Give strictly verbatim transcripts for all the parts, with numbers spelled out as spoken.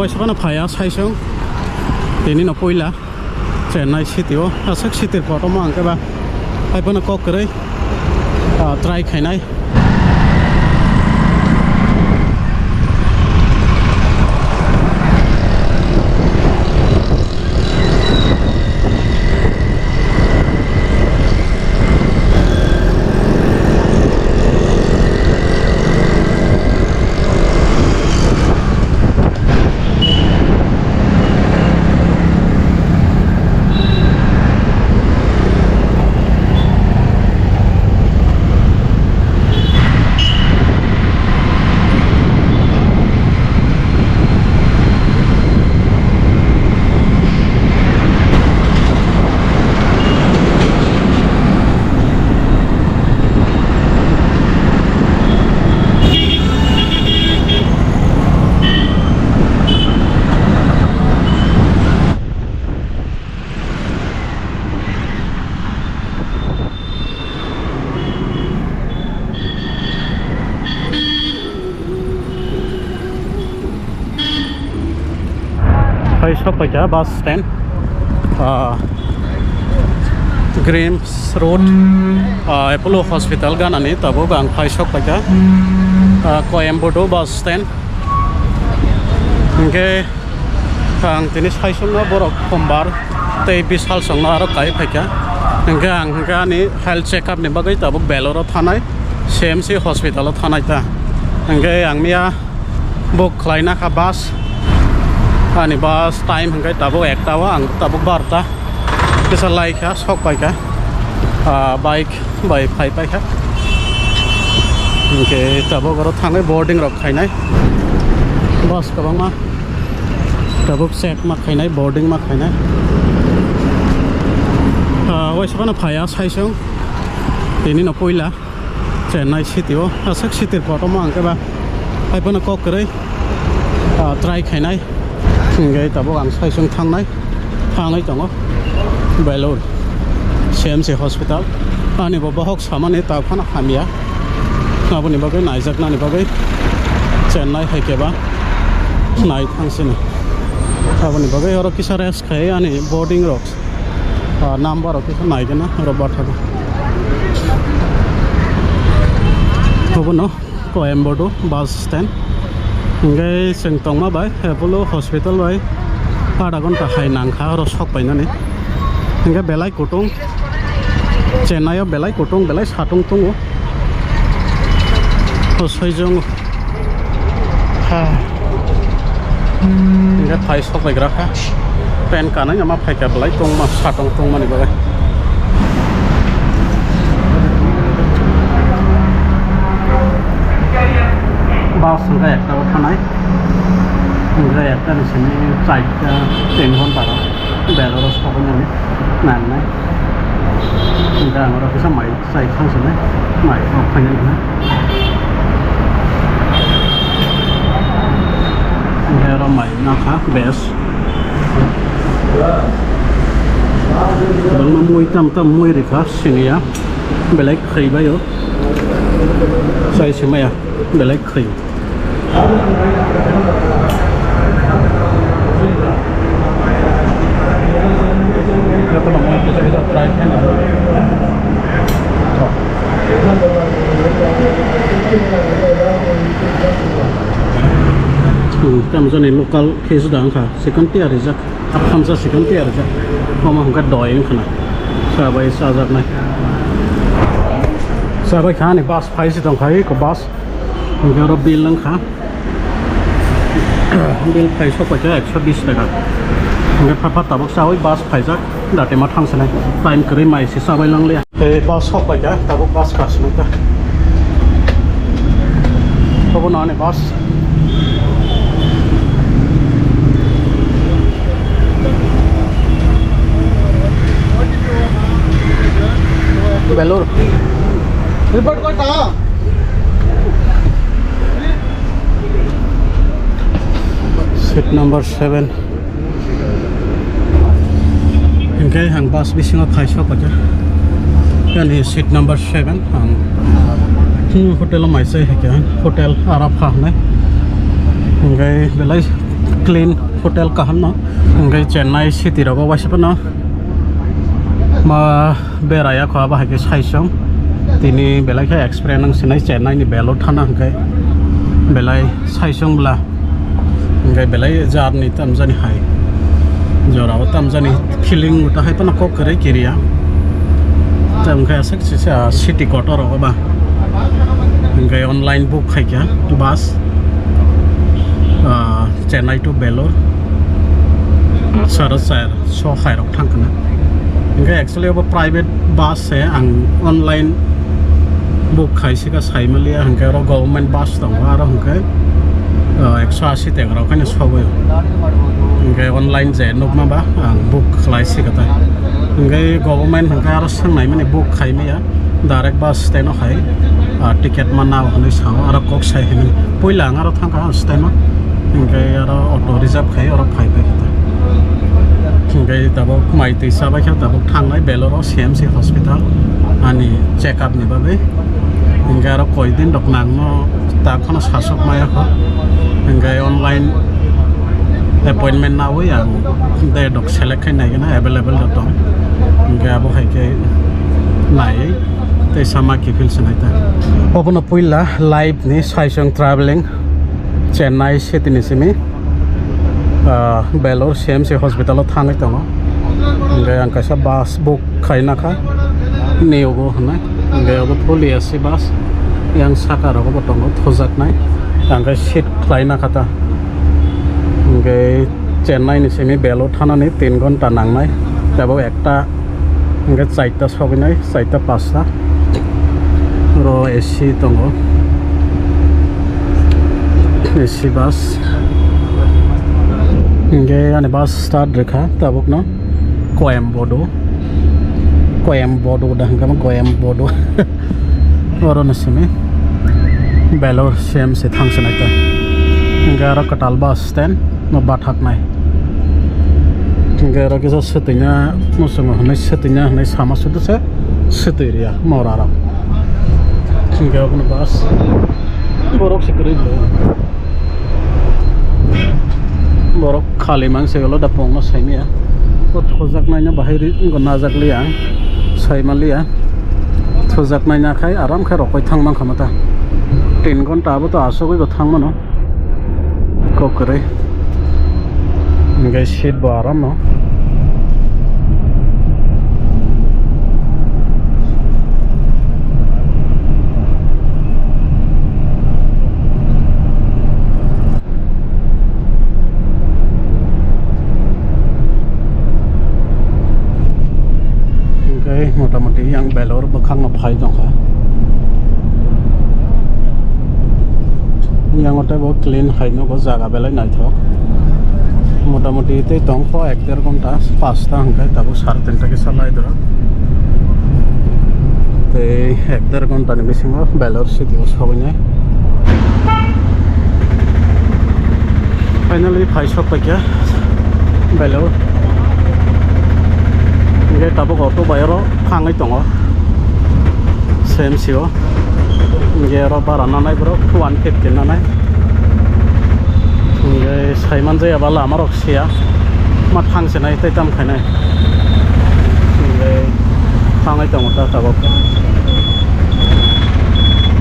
Waisa phano phaiya saisung, tini no puila Chennai city o, aswk city kotorma hwnkhe ba, hai phano kok kwrwi, ah, try khainai. Hai sok paikha bus stand, ah, Grims Road, ah, Apollo Hospital ganani tabuk ang hai sok paikha, ah, Coimbatore bus stand. Hwnkhe ang tini saisungno borok sombar tei bisal songno aro kai phaikha. Hwnkhe ang hwnkhe ani health checkup ni bagwi tabuk Vellore o thanai, C M C hospital o thanai ta. Hwnkhe ang miya book khlaina kha bus. Ani bus time hwnkhe tabuk ekta o, ang tabuk barta. Kisa lai kha, sok pai kha, ah, bike bai phai pai kha. Hwnkhe tabuk oro thangwi boarding rok khainai. Bus kwbangma tabuk check ma khainai, boarding ma khainai. Ah, waisa phano phaiya saisung, tini no puila. Chennai city o, aswk city kotorma hwnkhe ba, hai phano kok kwrwi, ah, try khainai. Hwnkhe tabuk ang saisung thangnai, thangwi tongo Vellore C M C hospital. Ani bo bohok samani ta phano hamya, aboni bagwi naijaknani bagwi Chennai hai khe ba nai thangsini. Aboni bagwi oro kisa rest khai ani boarding rok. Ah, number rok kisa naigena oro batharo. Obono Coimbatore bus stand. Hwnkhe chwng tongma bai Apollo hospital bai adha ghonta hai nangkha oro sok painani. Hwnkhe belai kutung, Chennai o belai kutung, belai satung tongo. O soijong. Ha. Hwnkhe phai sok bai gra kha. Pen kanai ma phai kha belai tongma, satong tongmani bagwi. Bus hwnkhe ekta o thanai. Hwnkhe ekta ni simi chaita tin ghonta rok Vellore o sok nani nangnai. Hwnkhe ang oro kisa mai. Chai thang sini, mai rok khainai hwnna. Hwnkhe oro mai nakha bes. Kwbangma mui tam tam mui rikha siniya. Belai khaibaio. Chai simaya belai khai. Hmm, tamo jani local khe suda wngkha, chikon tiyar rijak, aphamsa chikon tiyar rijak, omo hwnkhe doi wngkhana, chabai chajaknai, chabai kha ani bus phai se tongkha eko bus. Hwnkhe oro bill wngkha. Bill phai sok paikha ekso bish taka. Hwnkhe phapha tabuk chawi bus phaijak, date ma thangsinai. Time kwrwi mai se chabai langlia. Tei bus sok paikha, tabuk bus kasinai ta. Obo no ani bus. Belur. Report kota. Seat number seven. Hingke ang bus bisingo phai sok kha. Yani seat number seven. Ang, hmm, hotel o mai se hingke hotel Arapha hinai. Hingke belai Clean hotel kaham no. Hingke Chennai city rogo waisa phano ma beraya kho abo hai khe saisong. Tini belai khe experience nang sinai Chennai ni Belur thana hingke belai saisong bla. Hingke belai jarni tamjani hai. Jorao tamjani feeling uta hai phano kok kwrwi kiriya. Tamo khe aswk se city kotor rogo ba. Hingke online book khaikha bus. Ah, Chennai to Belur sara char so khairok thang khna. Hingke actually obo private bus se, ang online book khai sika sai maliya, hingke oro government bus tongo, aro hingke, ah, ekso asi teka rok haino sogwi. Hingke online je nukma ba ang book khlai sika ta. Hingke government hingke aro swngnai mani book khai maya. Direct bus stand o hai, ah, ticket ma nao hinui sao, aro kok sai hinui. Puila ang aro thangkha stand o, hingke aro auto reserve khai oro phai pai kha. Hingke tabuk mai twi chabai kha, tabuk thangnai Belur o C M C hospital ani check up ni bagwi. Hingke aro koi din rok nangno ta khano sasok maya kho. Hingke online appointment naui ang date rok select khai nai gana available rok tong. Hingke abo hai khe nai tei sama kiphil se nai ta. Obono puila live ni saisong traveling Chennai city ni simi, ah, Belur C M C hospital o thangwi tongo. Hingke ang kaisa bus book khai nakha, Neo go hwnwi. Hingke obo full A C bus, yang saka rogo bo tongo thujaknai. Ang khe seat khlai nakha ta. Hingke Chennai ni simi Belur thanani tin ghonta nangnai. Tabuk ekta hingke charta sogwinai, charta pasta. Oro A C tongo. A C bus. Hingke ani bus start rwkha tabukno. Coimbatore. Coimbatore da hingke Coimbatore. Oro ni simi Belur C M C thang se nai ta. Hingke aro kwtal bus stand no bathak nai. Hingke aro kisa swtwi na muchungo hinui swtwi na hinui sama sudu se swtwi riya mora rok. Hingke obono bus borok se kwrwi bo. Borok khali mang se ulo da pongno saimaya. O thujaknaino bahai ri-, wngkha najak liya ang, saima liya. Thujaknai nakhai aram khe rokoi thang mankha mata. Tin ghonta abo to asogwi bo thang mano. Kok kwrwi. Hingke seat bo aram no. Hingke motamoti yang Belur bwkhakno phai tongkha. Yang o teibo clean hai nugo, jaga belai naithok. Motamoti tei tongkho ek der ghonta, pasta hingke tabuk sare tinta kisa lai dorok. Tei ek der ghonta ni bisingo Belur city o sogwinai. Finally phai sok paikha Belur. Hingke tabuk auto bai oro thangwi tongo C M C o. Hingke oro bara nanai borok one fifty nanai. Hingke saiman jaya ba lama rok siya ma thang se nai tei tam khainai. Hingke thangwi tongo ta tabuk.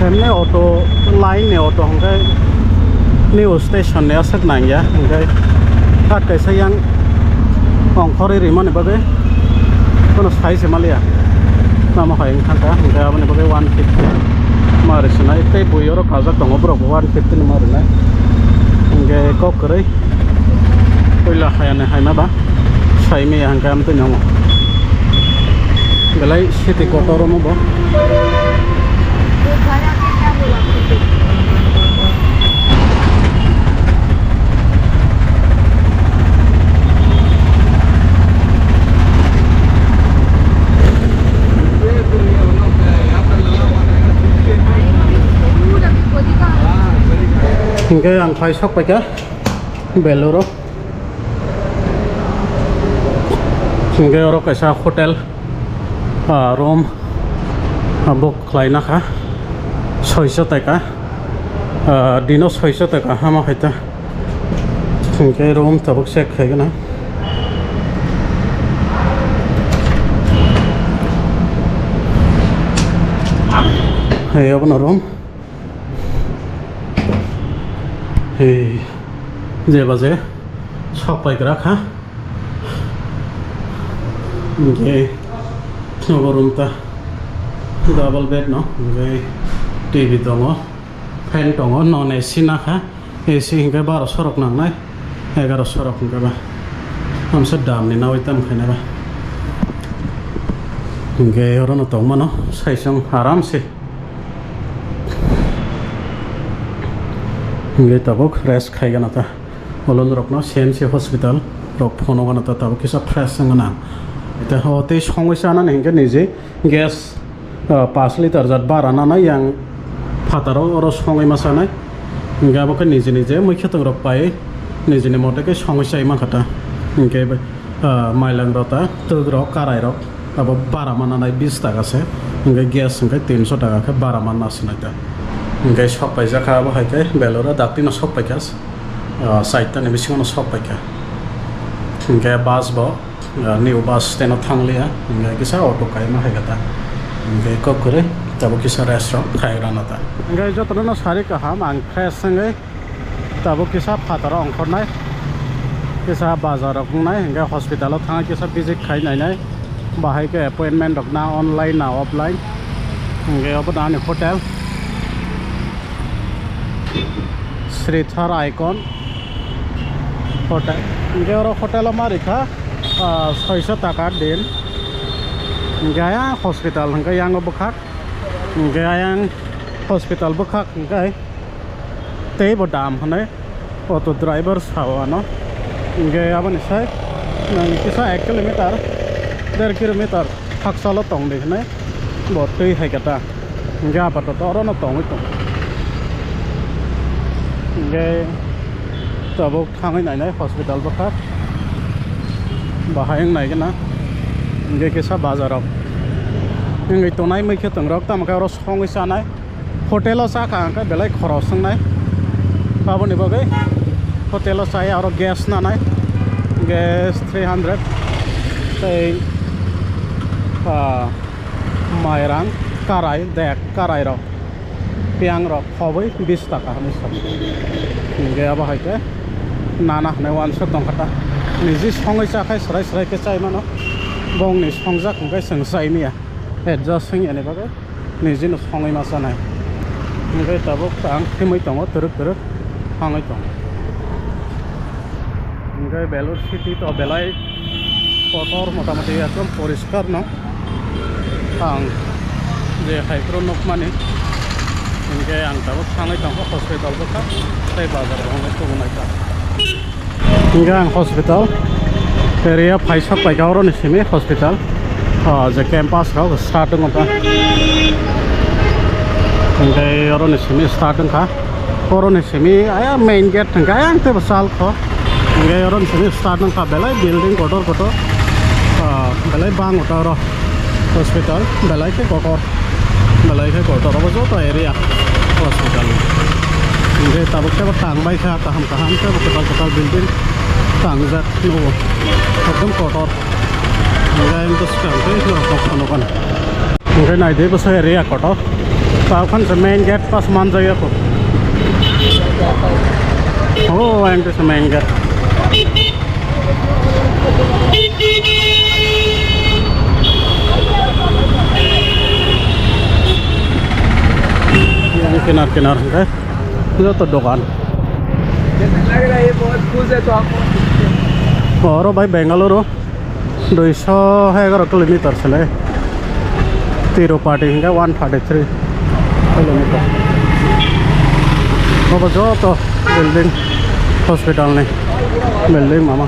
Hemne auto line ni auto hingke new station ni aswk nangya hingke kat kaisa yang ongkhorwi rimani bagwi. Kono sai se maliya. Tamo hai wng thangkha, hingke aboni bagwi one fifty ma ri sinai. Tei bui oro kajak tongo borok bo one fifty ni ma rinai. Hingke kok kwrwi. Puila hayani haima ba. Sai maya hingke amtwi nongo. Belai city kotor omo bo. Hingke ang phai sok paikha Beluro. Hingke oro kaisa hotel, ah, room, ah, book khlaina kha, soiso taka, ah, dino soiso taka hama khaita. Hwnkhe room tabuk check khaigana. Hey, obono room. Hey, je baje sok paigra kha. Hwnkhe obo room ta double bed no, hwnkhe T V tongo, fan tongo, non A C nakha. A C hwnkhe baro sorok nangnai, egaro sorok hwnkhe ba. Hamsa damni nawi tam khaina ba. Hwnkhe orono tongmano saisong aramse. Hwnkhe tabuk rest khaigana ta. Olon rokno C M C hospital rok phono gana ta tabuk kisa fresh wngna. Ita ho tei songwi chanani hwnkhe niji gas, ah, pash litar jat bara nana yang phataro oro songwi ma chanai. Hingke abo khe niji niji mui khetong rok pai nijini mote khe songwi chai mankha ta. Hingke, ah, mailang rok ta twk rok karai rok abo bara ma nanai bis taka se. Hingke gas hingke tinso taka khe bara ma nasinai ta. Hingke sok paijak kha abo hai khe Belura dakti no sok paikha, ah, chaita ni bisingo no sok paikha. Hingke bus bo Ah, new bus stand o thangliya, hingke kisa auto kaima hai khe ta. Hingke kok kwrwi tabuk kisa rest rok khai rana ta. Hingke jotono no sari kaham ang fresh wngwi tabuk kisa phataro ongkhornai, kisa bazar rok wngnai, hingke hospital o thangwi kisa visit khai nainai, bahai khe appointment rok na online na offline. Hingke obo ani hotel. Srithar Icon Hotel. Hingke oro hotel o ma rikha, ah, soiso taka din. Hingke ayang hospital hingke yang bwkhak. Hingke ayang hospital bwkhak hingke teibo dam hinui auto driver sao ano. Hingke aboni sai nang kisa ek kilometer, der kilometer. Hakchalo tong di hinui bo twi hai khe ta. Hingke apatoto orono tongwi tong. Hingke tabuk thangwi nainai hospital bwkhak. Bahai wng nai gana. Hingke kisa bazar rok. Wngwi tongnai mui khe tongrok tamo khe oro songwi chanai. Hotel o cha kha hwnkhe belai khoros wngnai. Aboni bagwi hotel o chaya oro gas nanai. Gas three hundred. Tei, ah, mairang karai, dek karai rok, piyang rok khobwi bis taka hinui sa. Hingke abo hai khe nana hinui uansuk tong kha ta. Niji songwi cha khai swrai swrai khe chai mano. Bongni songjak hwnkhe chwng chai manya. Adjust wng yani bagwi. Nijino songwi ma chanai. Hingke tabuk ang thimwi tongo, twrwk twrwk thangwi tongo. Hingke Belur city to belai kotor, motamoti ekdom poriskar no. Ang je hai phuru nukmani, hingke ang tabuk thangwi tongkha hospital bwkha tei bazar bo wngwi tubunai ta. Hingke ang hospital area phaisok paikha, oroni simi hospital, ah, je campus rok start wngkha. Hingke oroni simi start wngkha. Oroni simi aya main gate hingke ayang tebo sal kho. Hingke oroni simi start wngkha belai building kotor kotor. Ah, belai bang ota oro hospital belai khe kotor. Belai khe kotor obo joto area hospital. Hingke tabuk tebo tang bai kha kaham kaham tebo kwtal kwtal building tangjak nugo. Ekdom kotor. Hingke ayang to swkang tei norok nokha nukha. Hingke naidi bwsa area kotor. Tabuk khan se main gate pass manjak ya kho. Oh, ayang to se main gate. Yang kinar kinar hingke joto dogan. जैसे लग रहा है ये बहुत खुश है तो आपको Oro bai Bengaluru duiso egaro kilometer sele. Tirupati hingke one thirty three kilometer. Obo joto building hospital ni building mama.